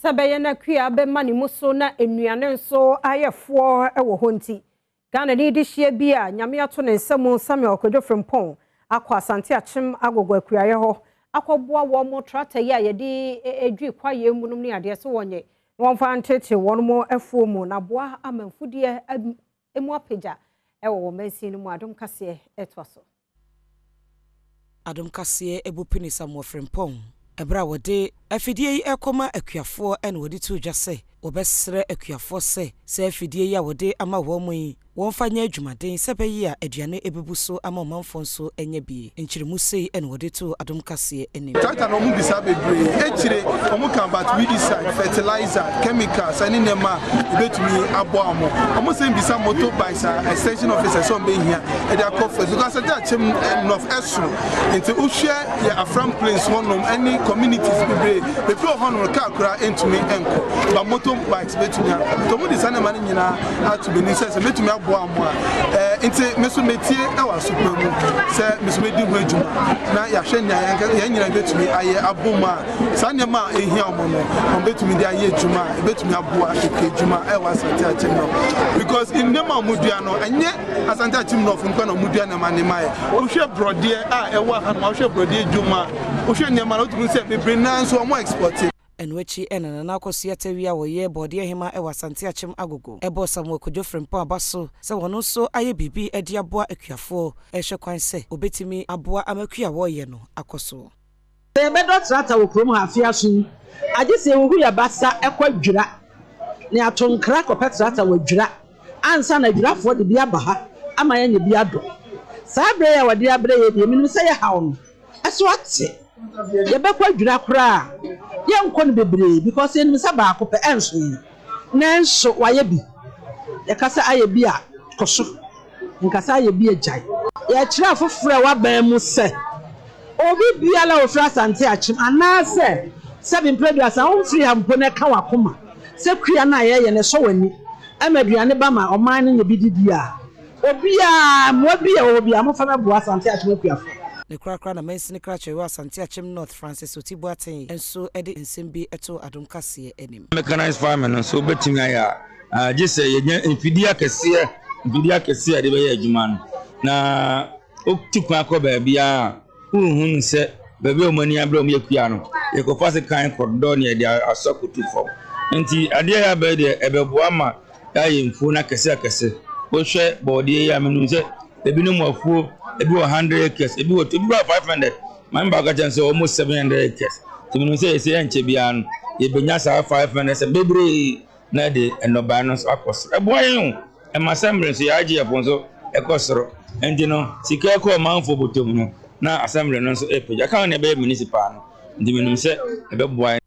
Sɛ ɛbɛyɛ na kua bɛma ne mu so na nnuane nso ayɛ foɔ wɔ hɔ nti, Ghanani dehyeɛ bi a Nyame ato ne nsa mu Samuel Kwadwo Frimpong akɔ Asante Akyem Agogo akuayɛ hɔ akɔboa wɔn tractor yi a yɛde dwi kwaeɛ mu nom ne adeɛ sɛ wɔnyɛ na wɔmfa ntetee wɔn afuo mu na aboa ama mfudeɛ mu apagya wɔ wɔn mansin no mu. Adom Kaseɛ toa so. Adom Kaseɛ bu pini Samuel Frimpong ɛberɛ a wɔde afidie yi rekɔma akuafoɔ na wɔde too dwa sɛ wɔbɛsrɛ akuafoɔ sɛ saa afidie yi a wɔde ama wɔn yi wɔmfa nyɛ adwumaden sɛ ɛbɛyɛ a aduane bɛbu so ama ɔmanfoɔ nso anya bi. Nkyerɛmu sei na wɔde too Adom Kaseɛ anim. Tractor no ɔmo bisa bebree ekyire ɔmo ka about weedicide, fertilizer, chemicals ɛne nneɛma a ebetumi aboa ɔmo. Ɔmo san bisa motor bikes a extension officers sɛ ɔmo behia ɛde akɔ first because Asante Akyem North ɛso nti wohwɛ yɛ Afram Plains hɔnom ɛne communities bebree bebree wɔ hɔnom no car koraa ɛntumi ɛnkɔ but motor bikes betumi akɔ nti ɔmo de saa nneɛma no nyinaa ato m'anim sɛ sɛ mɛtumi aboa mo a ɛɛ nti me nso metie ɛwɔ asopa mu sɛ me nso mɛdi ho adwuma na yɛahwɛ nea yɛn nyinaa bɛtumi ayɛ abom a saa nneɛma a ɛhia wɔn no wɔn bɛtumi de ayɛ adwuma a ɛbɛtumi aboa ɛkɛ adwuma ɛwɔ Asante Akyem North because nneɛma a wɔdua no ɛnyɛ Asante Akyem North nko na wɔdua nneɛma nneɛma yɛ wohwɛ borɔdeɛ a ɛwɔ ha no wohwɛ borɔdeɛ dwom a wohwɛ nneɛma no wotumi sɛ bebree naa nso wɔn export. Ɛno akyi na Nana Akosua Tawia a ɔyɛ Bɔɔdeɛ Hema wɔ Asante Akyem Agogo bɔɔ Samuel Kojo Frimpong aba so sɛ ɔno nso ayɛ biribi de aboa akuafoɔ rehwɛ kwan sɛ ɔbɛtumi aboa ama kua a wɔreyɛ no akɔ so. Sɛ yɛbɛdɔ trata wɔ kurom ha afe aso yi, agye sɛ yɛhuhu yɛn basa kɔ Adwira na yɛato nkra kɔpɛ trata wɔ Adwira ansa na Adwirafoɔ de bi aba ha ama yɛanya bi adɔ. Saa berɛ yi a wɔde abrɛ yɛn deɛ, menim sɛ yɛhaw no so ate. Yɛbɛkɔ adwira koraa a, yɛnkɔ no bebree because yɛnim sɛ baako pɛ ɛnso yɛn. Nanso wayɛ bi. Yɛka sɛ ayɛ bi a, kɔ so. Nka sɛ ayɛ bi a, gyae. Yɛkyerɛ afoforɔ a ɛwɔ aban mu sɛ, obi biara a ɔfiri Asante Akyem anaasɛ sɛbe mprɛ aduasa womfiri ha mpo na ɛka w'akoma sɛ kua no a yɛyɛ no ɛsɔ w'ani ma aduane ba ma ɔman no nya bi didi a, Obiara, mmoa bi a ɛwɔ hɔ biara, momfa mmɛboa Asante Akyem akuafoɔ. Ne korakora na mansini krakyɛ wɔ Asante Akyem North Francis Oti Boateng nso de nsɛm bi too Adom Kaseɛ anim. Mechanized farming no nso wobɛtumi ayɛ a, gye sɛ yɛnya mfidie akɛseɛ, mfidie akɛseɛ a yɛde bɛyɛ adwuma no. Na wotu kwan kɔ baabiara a, wonhu no sɛ baabi a wɔn ani abere a wɔyɛ kua no, yɛkɔfa sekan kɔdɔ na yɛde asɔ akɔtu fam. Nti adeɛ a yɛaba yi deɛ, ɛbɛboa ma yɛayɛ mfuo no akɛse akɛse. Wohwɛ bɔɔdeɛ yi a, menim sɛ ebinom wɔ afuo, ebi wɔ 100 acres, ebi wɔ ebi wɔ 500. Maame baako ka kyerɛ me sɛ wɔn 700 acres. Nti menim sɛ ɛsɛ ɛnkyɛ biara no, yɛbɛnya saa 500 sɛ bebree na ɛde nnɔbaeɛ no nso akɔ soro. Ɛboa yɛn o, ɛma assembly nso yɛn IGF nso ɛkɔ soro. Nti no, sika ɛkɔ ɔmanfoɔ bɔtɔ mu no, na assembly no nso ɛrepagya. Ɛka ho na ɛbɛyɛ municipal no. Nti menim sɛ ɛbɛboa yɛn.